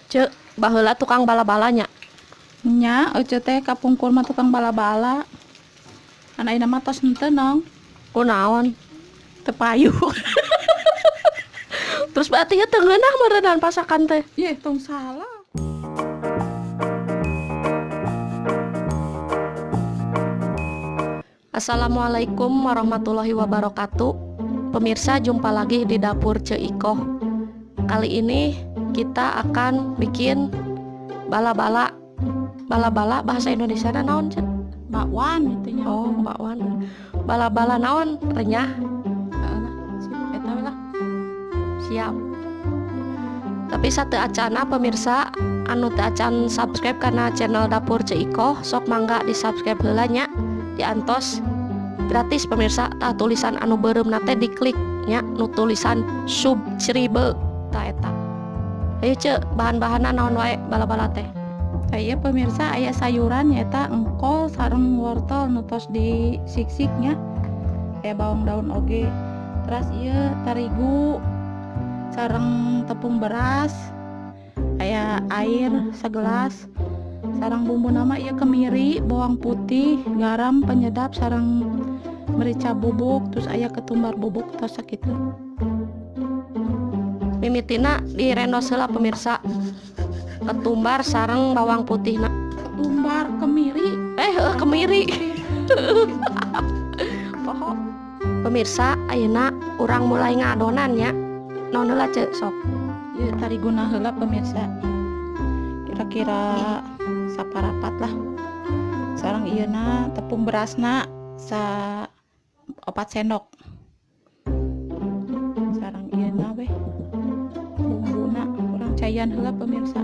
Cek, baheula tukang bala-balanya. Nya, ece teh kapungkur mah tukang bala-bala. An ayeuna mah tos henteu, Nong. Kunaon? Teu payu. Terus berarti ieu teu ngeunah meureunnan pasakan teh. Yeh, tong salah. Assalamualaikum warahmatullahi wabarakatuh. Pemirsa, jumpa lagi di dapur Ceu Ikoh. Kali ini kita akan bikin bala-bala. Bala-bala bahasa Indonesia naon, Ceu? Bakwan gitu nya. Oh, bakwan. Bala-bala naon? Renyah. Heeh lah, sip eta we lah. Siap. Tapi satu acana pemirsa anu teu acan subscribe karena channel Dapur Ceu Ikoh, sok mangga di subscribe heula nya. Diantos gratis pemirsa, tah tulisan anu beureumna teh diklik nya, nu tulisan subscribe ta eta. Ayo Ceu, bahan-bahanna naon wae bala-bala teh? Tah ieu pemirsa aya sayuran nyaeta engkol sareng wortel nu tos disiksik nya. Aya bawang daun oge. Terus ieu tarigu sareng tepung beras, aya air segelas, sareng bumbu nama ieu kemiri, bawang putih, garam, penyedap, sareng merica bubuk, terus aya ketumbar bubuk tos sakitu. Mimitina direndos heula pemirsa. Ketumbar sareng bawang putihna. Ketumbar kemiri. Heuh, kemiri. Poho. Pemirsa, ayeuna urang mulai ngadonan nya. Naon heula Ceu sok? Ieu tariguna heula pemirsa. Kira-kira saparapat lah. Sareng ieuna tepung berasna sa 4 sendok. Sareng ieuna weh bumbuna urang caian heula pemirsa.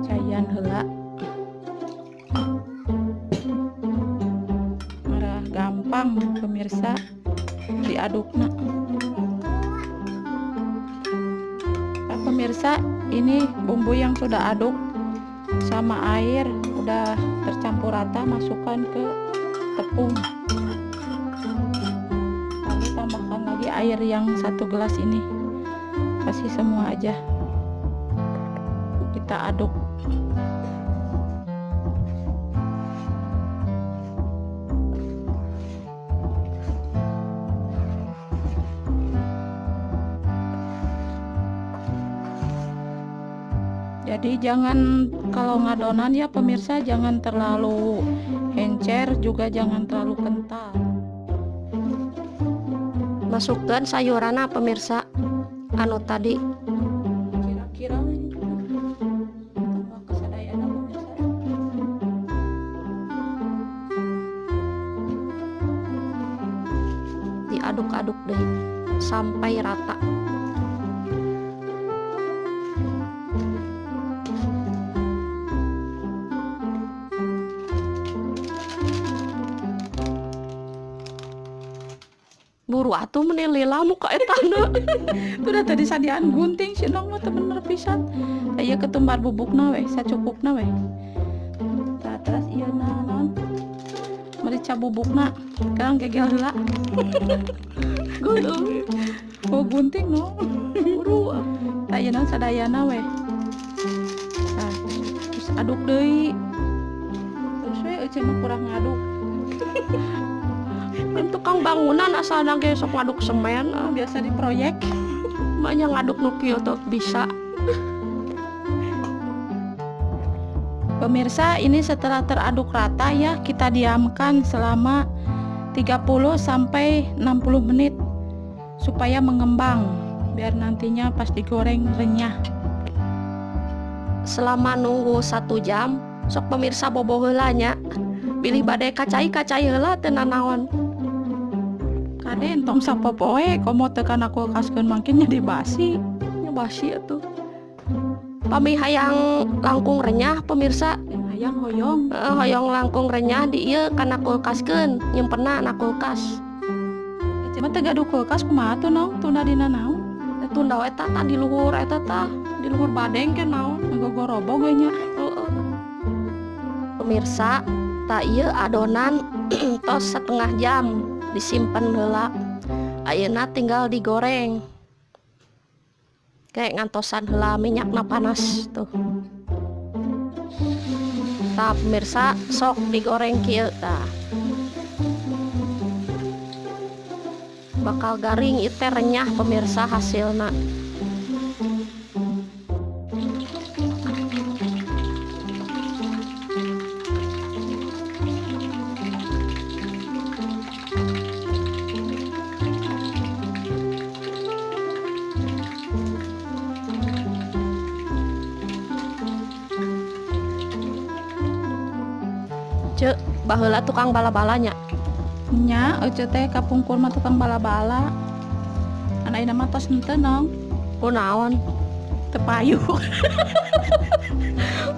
Caian heula. Marah gampang pemirsa diadukna. Nah, pemirsa, ini bumbu yang sudah aduk sama air udah tercampur rata, masukkan ke tepung. Lalu tambahkan lagi air yang 1 gelas ini, kasih semua aja, kita aduk. Jadi jangan, kalau ngadonan ya pemirsa, jangan terlalu encer juga jangan terlalu kental. Masukkan sayuranna pemirsa anu tadi. Kira-kira we tambah kesadayana pemirsa. Diaduk-aduk deh sampai rata. Buru atuh meni lila muka etana. Udah tadi sadian gunting si Nong mah teu bener pisan. Ieu ketumbar bubukna we, sacukupna we. Tah terus ieu naon? Merica bubukna, sekarang gegel heula. Gunting. Oh gunting no. Buru. Tah ieu naon sadayana we. Tah, terus aduk deui. Terus we euceun mah kurang ngaduk. Kan tukang bangunan asalna ge sok ngaduk semen, ah, biasa di proyek. Maknya ngaduk nu kieu tuh bisa. Pemirsa, ini setelah teraduk rata ya, kita diamkan selama 30 sampai 60 menit supaya mengembang, biar nantinya pas digoreng renyah. Selama nunggu 1 jam, sok pemirsa bobo heula nya. Bilih bade kacai-kacai heula teu nanaon. Kaden tong sapopoe komo teu kana kulkaskeun mangkin jadi basi. Nya basi atuh. Pami hayang langkung renyah pemirsa, hayang hoyong. Heeh, hoyong langkung renyah di ieu kana kulkaskeun, nyimpenna na kulkas. Cuma teu gaduh kulkas kumaha tuh Nong? Tunda dina naon? Tunda we eta tah di luhur eta tah, di luhur badeng ke naon? Ngagogorobo ge nya. Heeh. Pemirsa, tah ieu adonan tos setengah jam disimpen heula. Ayeuna tinggal digoreng. Kayak ngantosan heula minyakna panas tuh. Tah pemirsa, sok digoreng kieu tah. Bakal garing ieu teh renyah pemirsa hasilna. Cek, baheula tukang bala-balanya. Nya, ece teh kapungkur mah tukang bala-bala. Anak ayeuna mah tos henteu nong. Kunaon? Teu payu.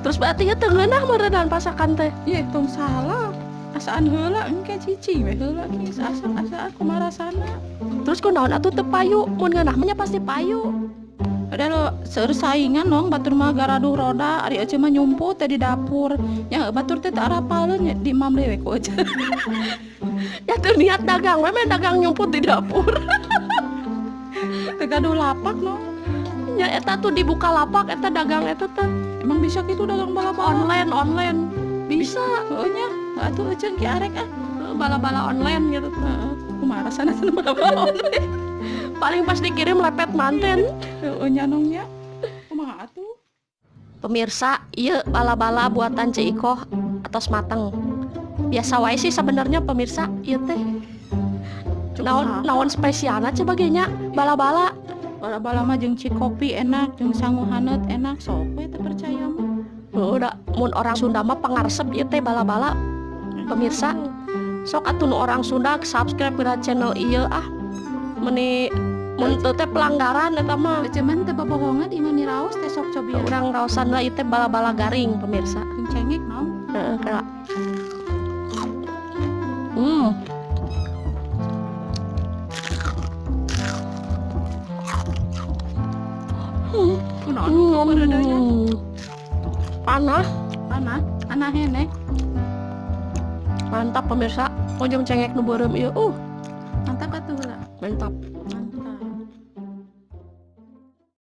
Terus berarti nya teu ngeunah meureunnan pasakan teh. Ieu tong salah. Asaan heula engke cicing we heula geus asak-asaan kumaha rasana. Terus kunaon atuh teu payu? Mun ngeunah mah nya pasti payu. Ada lo seueur saingan nong, batur mah garaduh roda, ari ece mah nyumput teh di dapur. Nya batur teh teu arapaleun nya di imam deui we ku ece. Ya teu niat dagang we meh dagang nyumput di dapur. Teu gaduh lapak nong. Nya eta tuh dibuka lapak eta dagang eta teh. Emang bisa gitu dagang bala-bala? Online, online. Bisa. Heueuh nya. Atuh ece ki arek ah. Bala-bala online gitu. Heeh. Kumaha rasana cenah bala-bala online? Paling pas dikirim lepet manten. Heeh nya nong nya. Kumaha atuh? Pemirsa, ieu bala-bala buatan Ceu Ikoh atos mateng. Biasa wae sih sebenarnya pemirsa ieu teh. Naon, naon spesialna coba ge nya bala-bala. Bala-bala mah jeung cikopi enak, jeung sangu haneut enak, sok we teu percaya mah. Heueuh da mun orang Sunda mah pangaresep ieu teh bala-bala. Pemirsa, sok atuh nu orang Sunda subscribe kana channel ieu ah. Meni mun teu teh pelanggaran eta mah. Cuman teu bobohongan ieu mah niraos teh sok cobian. Urang raosan lah ieu teh bala-bala garing pemirsa. Jeung cengek naon? Heeh, kela. Kunaon? Kunaon? Panas. Panas. Anah hene. Mantap pemirsa. Ujung cengek nu beureum ieu. Mantap atuh heula. Mantap.